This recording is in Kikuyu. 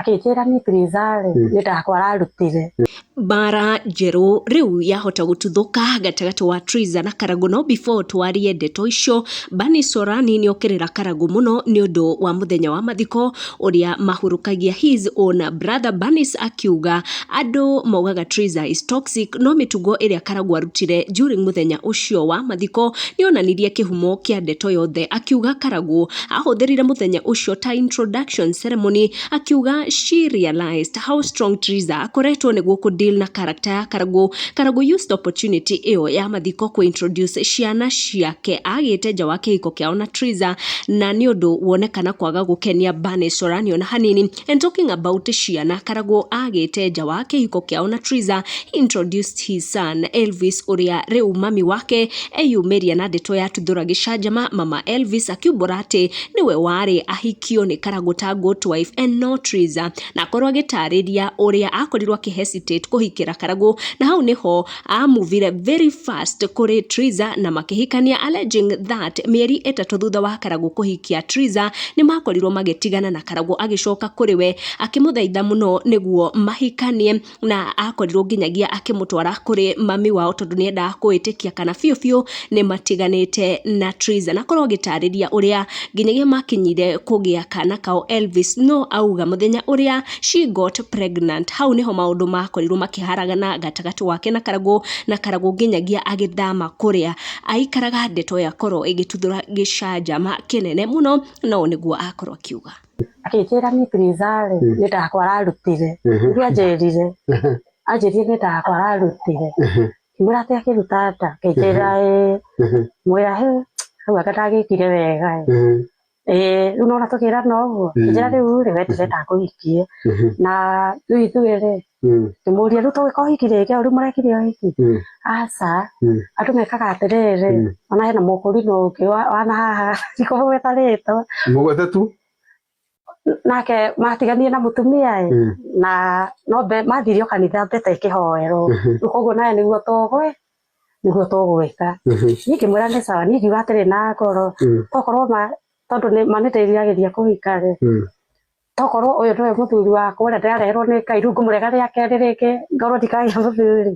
Akĩnjĩra niĩ Triza-rĩ, nĩ ndakwa ararutire. Mbara njerũ rĩu yahota gũtuthũka gatagatĩ wa Triza na Karagũ. No before twarie ndeto icio, Bernice Orani nĩokĩrĩra Karagũ mũno nĩ ũndũ wa mũthenya wa mathiko ũrĩa mahurũkagia his own brother. Bernice akiuga andũ maugaga Triza is toxic, no mĩtugo ĩrĩa Karagũ arutire during mũthenya ũcio wa mathiko nĩonanirie kĩhumo kĩa ndeto yothe. Akiuga Karagũ ahũthĩrire mũthenya ũcio ta introduction ceremony. Akiuga she realized how strong Triza akoretwo nĩguo kũ deal na character ya Karagũ. Karagũ used opportunity ĩyo ya mathiko kũ introduce ciana ciake agĩte nja wa kĩhiko kĩao na Triza, na nĩ ũndũ wonekana kwaga gũkenia Bernice Orani ona hanini. And talking about ciana Karagũ agĩte nja wa kĩhiko kĩao na Triza, he introduced his son Elvis, ũrĩa rĩu mami wake eyumĩria na ndeto ya tuthũra gĩcanjama. Mama Elvis akiumbũra atĩ nĩwe warĩ ahikio nĩ Karagũ ta good wife and no Triza, na akorwo agĩtarĩria ũrĩa akorirwo akĩ hesitate kũhikĩra Karagũ, na hau nĩho amuvire very fast kũrĩ Triza na makĩhikania, alleging that mĩeri 3 thutha wa Karagũ kũhikia Triza nĩ makorirwo magĩtigana, na Karagũ agĩcoka kũrĩ we akĩmũthaitha mũno nĩguo mahikanie, na akorirwo nginyagia akĩmũtwara kũrĩ mami wao tondũ nĩendaga kwĩtĩkia kana biũ biũ nĩ matiganĩte na Triza, na akorwo agĩtarĩria ũrĩa nginyagia makinyire kũgĩa kana kao Elvis. No auga mũthenya ũrĩa she got pregnant, hau nĩho maũndũ makorirwo makĩharagana gatagatĩ wake na Karagũ, na Karagũ nginyagia agĩthama kũrĩa aikaraga. Ndeto yakorwo ĩgĩtuthũra gĩcanjama kĩnene mũno, no nĩguo akorwo akiuga. Akĩnjĩra niĩ Triza-rĩ, nĩ ndakwa ararutire. Nĩguo anjĩrire. Anjĩrire nĩ ndakwa ararutire. Ngĩmwĩra atĩ akĩruta nda? Akĩnjĩra ĩĩ. Mwĩra hĩ, hau anga ndagĩkire wega ĩ. Ĩĩ, rĩu nĩwona tũkĩrana ũguo. Akĩnjĩra rĩu rĩ, we ndĩrenda ngũhikie. Na rĩu ithuĩ rĩ, ngĩmũria rĩu tũgĩka ũhiki rĩngĩ o rĩu mũrekire ũhiki? Aca, andũ mekaga atĩrĩrĩ, ona hena mũkũrinũ ũngĩ wana haha ndikũmũgweta rĩtwa. Mũgwete tu. Nake matiganire na mũtumia ĩ, na no mathire o kanitha mbete ĩkĩhoerwo. Rĩu koguo nawe nĩguo tũgwĩka. Niĩ ngĩmwĩra nĩ sawa, niĩ ngiuga atĩrĩ na ngoro, tokorwo ma tondũ ma nĩndĩriragĩria kũhika rĩ, tokorwo ũyũ nĩwe mũthuri wakwa ũrĩa ndĩrareherwo nĩ Ngai, rĩu ngũmũrega rĩa kerĩ rĩngĩ ngorwo ndikagĩa mũthuri.